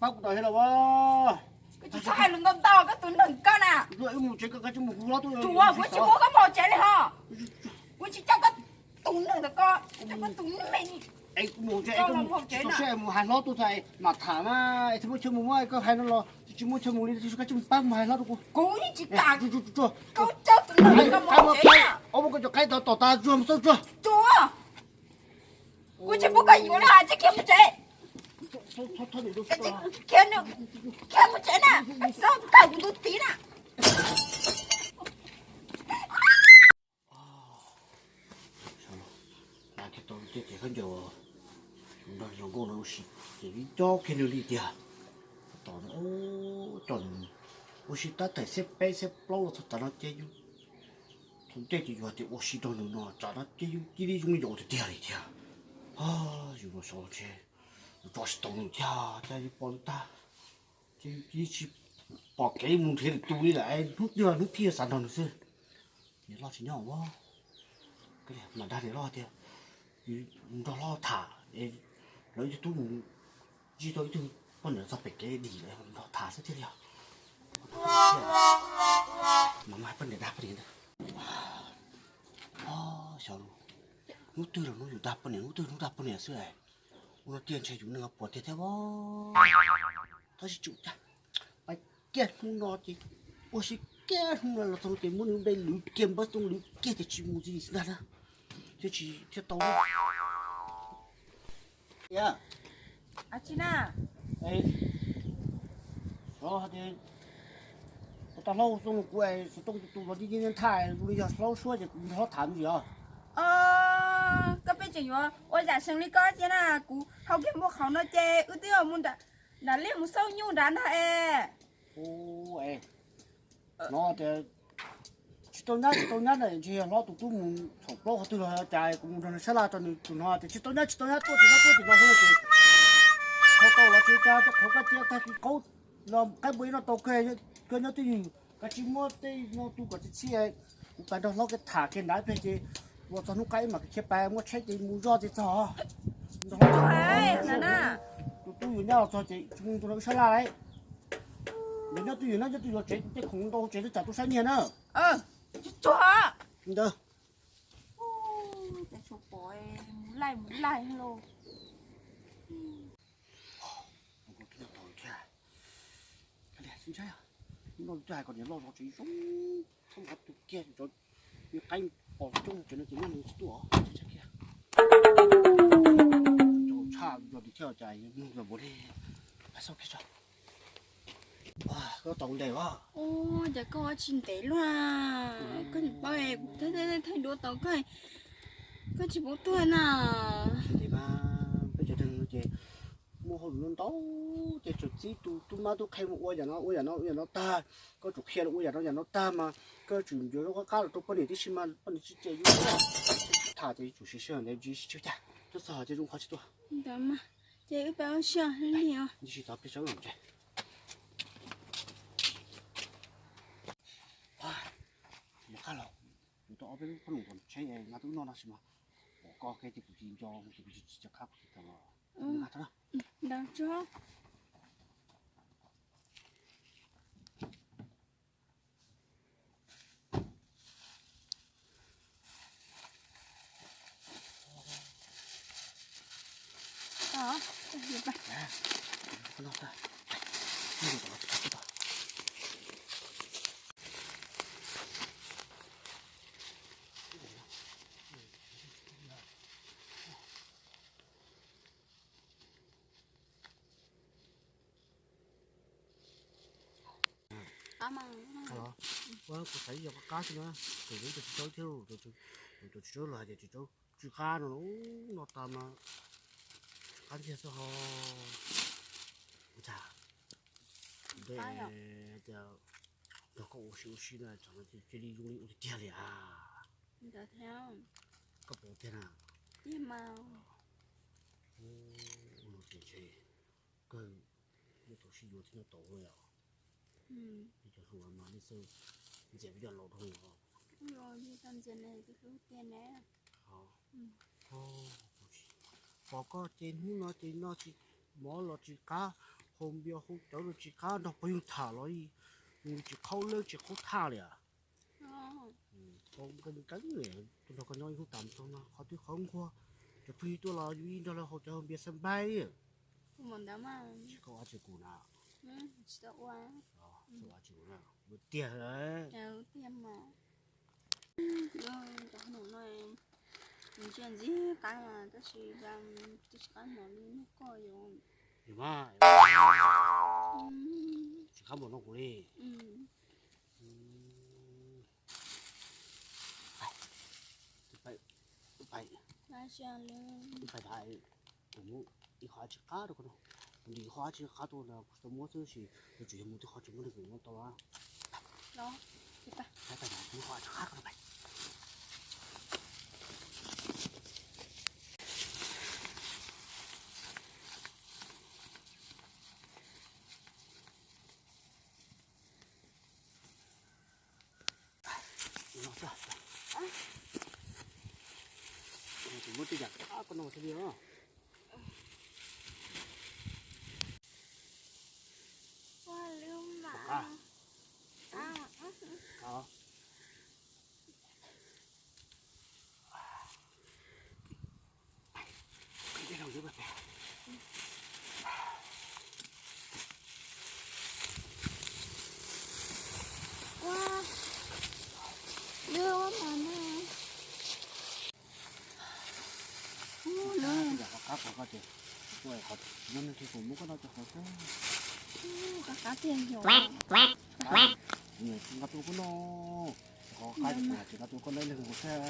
Pab kuv tau thiab los as. Koj tsis txhob hais lus ntau ntau, koj tus neeg koj na. Wb mus tsev, koj tsis mus hu hlob tuaj. Tsuav, kuv tsis muab koj mus tsev li ho. Kuv tsis coj koj tus neeg ntawd, koj tus neeg. Es kuv mus tsev, koj mus tsev, mus hais hlob tuaj txog mam tham na. Es tsis muaj chaw mus, muab koj hais no los tsis muaj chaw mus li, koj tsis mus pab mus hais hlob rau kuv. Kuv yeej tsis kam. Koj coj tus neeg koj mus tsev na. Ob muab koj cov qaib tod tom tas tsuag mus xauj tsuag. Tsuav. Kuv tsis pub koj yuav li, tsis khiav mus tsev. Khiav mus tsev na, txhob kawm kuv tus txiv na. Nrog zoo nkauj no ua si ces vim coj kiag nws li tiag. Tom no coj nws ua si tab tais xiab peb xiab plaub los txog tas no ces yus thaum ntej ces yus hais tias ua si nrog nws no tsam no ces yus cia li zoo li yus tiag tiag li thiab. Yus los xyov ntshe yus tso tsis tau nws thiab, cas yus pom nws tag ces yus cia li tsis pom kev mus nrhiav lwm tus li lawm, hnub twg hnub thiaj xav nrog nws xwb. Niam loj tsis nyob ua, mam dag niam loj tias nrog hlob tham es lawv ib tug tub mus ntsib tau ib tug poj niam txog pem kev dim lawm nrog tham xwb thiaj li os. Mam hais poj niam, dag poj niam ntawd. Xyov hnub twg los hnub yus dag poj niam, hnub twg hnub dag poj niam xwb. Ua no tiag ntshe yus neej puas tiag thiab os. Tab sis tsum cas pais kiag hnub no ces ua si kiag hnub no los txog ces muab nws npe lwv kiag npawb xoo lwv kiag ces tsis mus tsis ntag na, thiaj tsis thiaj tau. Tsis na, xyov hais tias tau hlob hu xoo rau kuv es xov tooj tus tus los dig nthaij zoo li yog hlob suab ces kuv nrog hlob tham ntxiv os. Koj pheej tseem yuav ua yam seem li koj thiab na, kuv hau kiag npua qhauv no ces wb twb mus nram liaj mus xauj nyuj nrad ntag es. Hu es no tias tsis tau nyab tsis tau nyab na, ntshe yog hlob tus tub mus thaum plaub qhov twg los cas kuv mus nrog nws sab laj rau nws tus no tias tsis tau nyab tsis tau nyab tuaj tim no tuaj tim no xwb ces qhov tau los tsis cas rau qhov koj cia tag kis qaub los qaib npua ib no tau kawg, koj nyob twj ywm, koj tsis muab tej no tu kom txi txhij. Kuv pais nrog hlob kiag tham kiag nrad ib pliag ces ua txog hnub qaib mam khiav pais muab tsheb ces mus zoj ces txog. Tus tub yuav nyab los txog ces tsis mus tus no wb sab laj lawm. Nyob twj ywm na, nyob twj ywm tsev, tej khoom ntau tsev twb tsam tub saib nyiag na. Ntawd. Mus laij mus laij lauj. Hnub no twb hais kom niam loj zov tsev zoo, txhob nqa tus kiag, cov qaib pom coob tsev no ces nyob nws tsis tuaj. Tshaj yog li thiab cas nug yog npaum li, xauj kiag tso. Koj tau ntev os. Ua cas koj tsis ntev luaj, koj tsis paub, thawj duab tau koj, koj tsis paub tuag na. Ntev mas peb cov neeg no ces muaj hauj lwm ntau, ces tsuas txib tus tub mab tub qhe mus ua yam no ua yam no ua yam no tag, koj tsum qhia los ua yam no yam no tag mas koj tsum yuav zoo qab qab los rau poj niam tib si mas poj niam tsis cem yus. Tham ces tsum siv sij hawm ntev tsis tsis cas, twb txog ces zoo qhov tsis tuaj. Ntawd mas ces wb pab ua siab li os. Ntsis tau peb sawv los tsev. Mus qab los, kuv tau ob peb lub qhob noom tom tsheb nqa tuaj noj no sis mas pom koj kiag ces kuv tsis nco ces kuv tsis tsis cov qab kuv tsis tau los. Nqa tau na. Ua kuv xav ib yam qab xwb na, kuv tus tsis tsaub thiab, tus tsis tsaub los hais tias tsis tsaub tsw qab no, no tas mas tsw qab ntiag xwb ho. Ua cas nrog koj ua si ua si na, tsam no cia li zoo li ua tiag tiag li as. Koj pom tiag na. Ua no ces ntshe kawg, nej tau sib yuav thiab nyob tau los yom. Cov hluas mas nej xav ntxias peb cov laus dhau los. Pom koj ces hnub no ces no tsis mov los tsis qab, Haus npias haus cawv los tsis qab nrog pog yug tham los, tsis qhaub leeb tsis qhaub thaj li as. Haus nkees nkees li, tuaj nrog koj nyob ib hnub tas mus txog no qhov twb qhov nquag, cov phooj ywg tuaj los yus ib nrog lawv haus cawv haus npias xab npaib. Tsis koj ua tsis kuv na. Tiag. Ntsia ntxim qab mas tab sis twb tsis qab mos li nug koj yuav. Tsis qab mos no kuv li. Kuv muab ib qho tsis qab rau koj no, kuv ntim ib qho tsis qab tuaj no kuv tsis tau muab xwb sis yuav tsum yog mus twb qhov tsis muab li kuv muab tau. Kuv muab tej yam qab koj no thiaj li os. Qab qab qab ces, qab tiag yog. Nqa tuaj koj no, qab ces nqa tuaj koj no ib leeg mus xwb.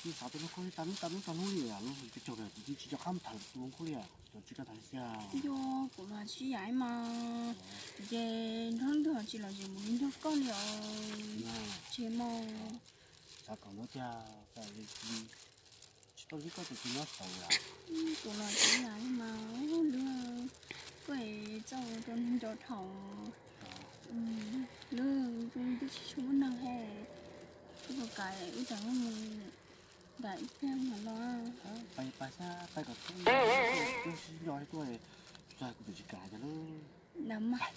Xav tias nws kuj tau hnub tau hnub tau hnub li lawm, tsis tau tham tus ua nkauj li, tsis tau tham xwb. Yog kuv los tsis yam mas, ces nrog leej twg ho tsis los ces mus li nrog koj li os. Tsis mas, xav kom nyob tiag, tsis tau hlub koj ces tsis nyob xaus lawm. Kuv los tsis yam mas, lub, koj txawj ua rau neeg nco dhau. Lub, twb tsis tshua muaj neeg he, koj puas kam wb rov mus nram ib pliag mam los? Pais, pais xwb, pais kom txog, sib nco tuaj, txog kuv twb tsis kam cov lub. Lam mas.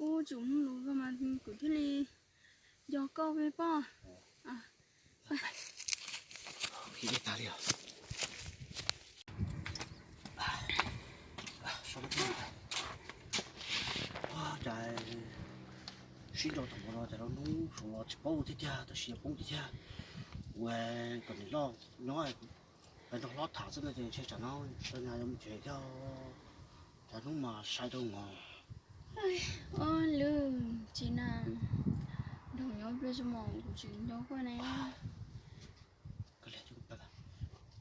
Ua tsum mloog lus koj mas kuv thiaj li yog koj peb poj. Cas sib nrau thaum ub no cas lub hnub saud los tsis paub thiab tiag, tam sim poob tiag tiag. Ua kom niam loj nyob, nrog hlob tham xwb no ces ntshe tsam no sawv nyas yuav mus tsev thiab. Cas hnub mas sai rau ngos. Ob lwm tsis na, nrog nyob pliag tso mas kuv tsis nco koj ne.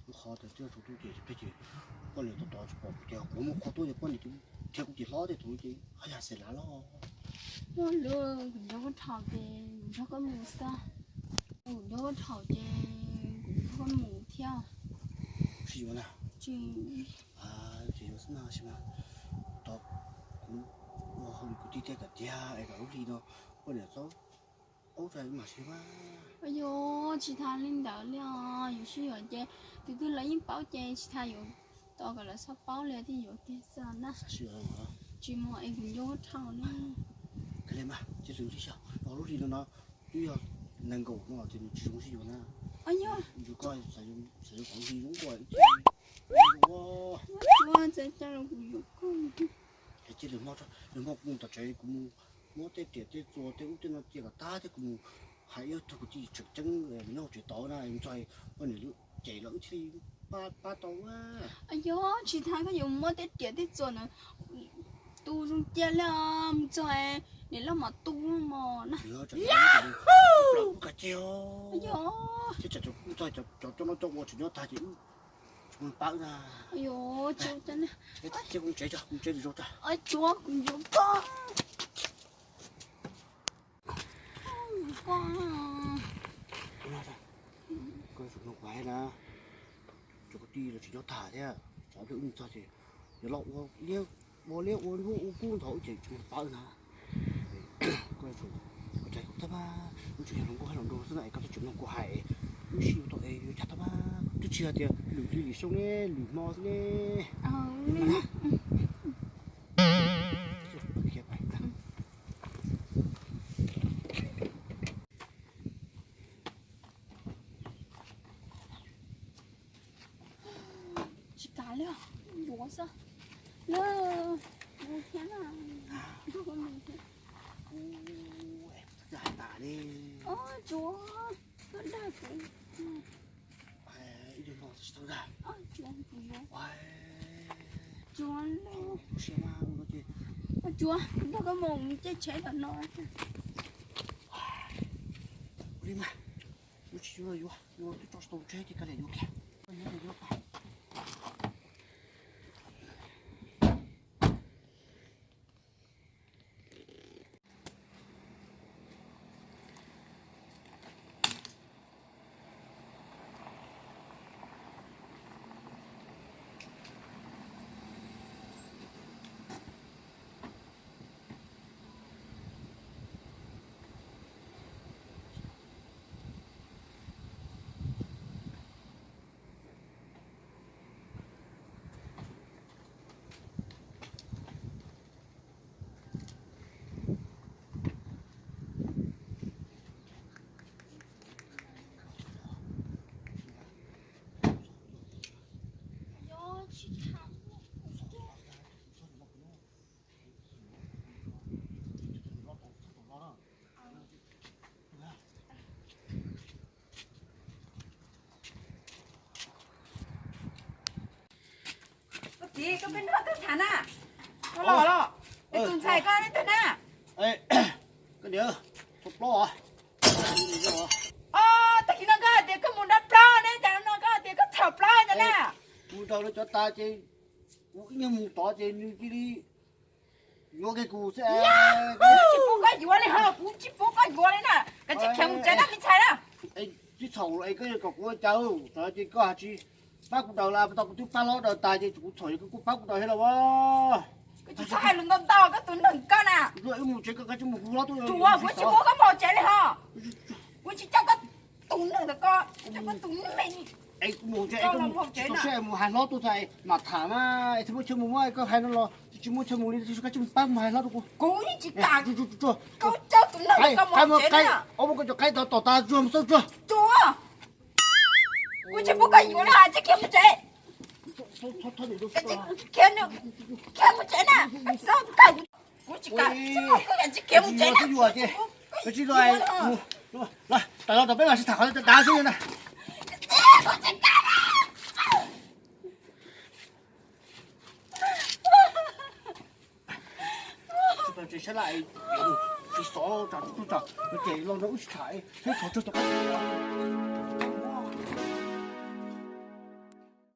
Lub qhov tias twb tsaus ntuj ces peb ces poj niam tod tod tsis pom kuv ces kuv muaj qhov tuaj ces poj niam thiab kuv ces hlob tej thaum ces haj yam xav lav los. Ua lwm kuv nco koj dhau ces kuv nrog koj mus xwb. Kuv nco koj dhau ces kuv nrog koj mus thiab. Tsis yuav na. Tsis yuav xwb na, sis mas tod kuv ua hauj lwm kwv tij thiab tiag tiag es kom lub hli no poj niam txhob paub tso mam sib mas. Yog tsis tas li ntawd li os, yus sib yuav ces tus twg lawv yeej paub ces tsis tas yuav tos kom lawv txhob paub li thiaj yuav kiag xwb na. Tsis mus es kuv nco koj dhau li. Cia lwm xyoo, lub hli no no twb yog nees nkaum no ces nws tsis zoo sib yuav na. Yog, yus koj xav yuav qhov hli zoo nkuaj ib txhis. Tsuav txawv cas los kuv yuav koj. Cia lwm hmo, lwm hmo kuv mus tom tsev kuv mus muab tej riam tej txuas tej ub tej no cia kom tag thiab kuv mus hais ib tug kwv tij tseem ceeb nyob hauv tsev tod na, mus txog poj niam lub ces los wb thiaj li pab pab tau. Yog tsis tas koj yuav muab tej riam tej txuas ntawd tu zoo cia li, mus txog niam loj mam tu mos na. Yog, thiab tsam kuv txog cov coj noj coj ua tseem nyob tag ces wb tsis muaj pab na. Yog, cia kuv mus tsev, kuv mus tsev lwm zaus tso. Tsuav kuv yuav koj. Koj yuav tsum mloog kuv hais na, cov kwv tij los tsis nyob tag thiab, tsam pliag wb mus txog ces yog los ua liab ua liab ua ntsuab ua kub ntxhov wb ces tsis muaj pab na. Koj yuav tsum, koj tsa kuv tag mas, wb tsuas yog hluas nkauj hais los nraug xwb na es koj twb tsis mloog kuv hais, wb sib yuav tau es yuav cas tag mas, twb tsis hais tias lwm hli lwm xyoo ne, lwm hmo xwb ne. Tsis kam li, yuav xwb. Lwm, mus thiab na. Nrog koj mus thiab. Ua, hais tas li. Os, tsuav, koj dag kuv. Ib tug no tsis tau dag. Os, tsuav kuv yuav. Tsuav li. Os, tsuav, nrog koj mus caij tsheb tom no. Ua li mas, yuav tsis yuav yuav, yuav twb tso tsis tau tsheb ces kav liam yuav kiag. Koj peb hnub twg tham na? Koj los los. Es tus ntxhais koj neb twg na? Koj niam, thaum plaub os. Os, tag kis no koj hais tias koj mus nrog plaub ne, cas no koj hais tias koj txhaum plaub ntag na? Kuv nrog nws cov tas ces kuv ib nyuag mus tod ces nws cia li yuav kiag kuv xwb. Kuv tsis pub koj yuav li ho, kuv tsis pub koj yuav li na. Koj tsis khiav mus tsev na me ntxhais na. Tsis txhaum es koj yuav kom kuv ua cas, txawm ces koj hais tsis pab kuv daws los tau, kuv twb pab hlob daws tas ces kuv txhaum es koj kuj pab kuv daws thiab los as. Koj tsis txhob hais lus ntau ntau, koj tus neeg koj na. Wb mus tsev, koj tsis mus, kuv hlob tuaj. Tsuav, kuv tsis pub koj mus tsev li ho. Kuv tsis coj koj tus neeg ntawd, koj coj koj tus neeg me. Es kuv mus tsev, koj mus tsev, mus hais hlob tuaj txhais mam tham na. Es tsis muaj chaw mus, muab koj hais no los tsis muaj chaw mus li, koj tsis pab mus hais hlob rau kuv. Kuv yeej tsis kam. Koj coj tus neeg koj mus tsev na. Ob muab koj cov qaib tod tom tas tsuag mus xauj tsuag. Tsuav, kuv tsis pub koj yuav li, tsis khiav mus tsev. Tsis khiav, khiav mus tsev na. Kuv tsis kam, tsis khiav mus tsev na. Koj tsis los, los, los, peb mam sib tham qhov dav xwb na. Tsis tau tsev sab laj, tsis xov tsam tub tsam no ces los nrog wb sib tham, seb tsov tseg tau qab.